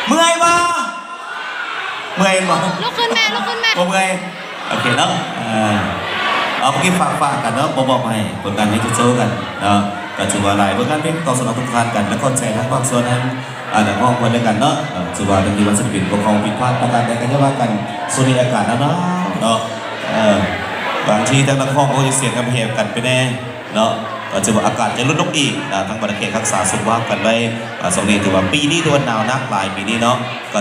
ເມື່ອຍບໍ່? ເມື່ອຍບໍ່? ລຸກຂຶ້ນແມ່ ລຸກຂຶ້ນແມ່ ບໍ່ເມື່ອຍ? ໂອເຄເນາະ ເອີ ເອົາ ເມື່ອກີ້ຝາກ ຝາກກັນເນາະ ມອບໃຫ້ຜົນງານເພງໂຊໆກັນເນາະ ກໍຖືວ່າຫຼາຍຜົນງານເພງຕອບສະໜອງຕ້ອງການກັນ ແລະ ຂອບໃຈທາງພາກສ່ວນທາງ ອ່າ ນັກຮ້ອງເພິ່ນແລ້ວກັນເນາະ ເອີ ຖືວ່າເປັນທີ່ວ່າສິລະປິນປົກຄອງຜິດພາດປະການໃດກໍຢ່າວ່າກັນ ຊ່ວງນີ້ອາກາດໜາວໆເນາະ ເອີ ບາງທີທາງນັກຮ້ອງກໍຈະສຽງແຫບໆກັນໄປແດ່ເນາະ ກໍຖືວ່າອາກາດຈະຫຼຸດລົງອີກນະ ທາງບັນດາແຂກຮັກສາສຸຂະພາບກັນໄວ້ ອ່າ ຊ່ວງນີ້ຖືວ່າປີນີ້ຖືວ່າໜາວໜັກຫຼາຍປີນີ້ເນາະ ກໍ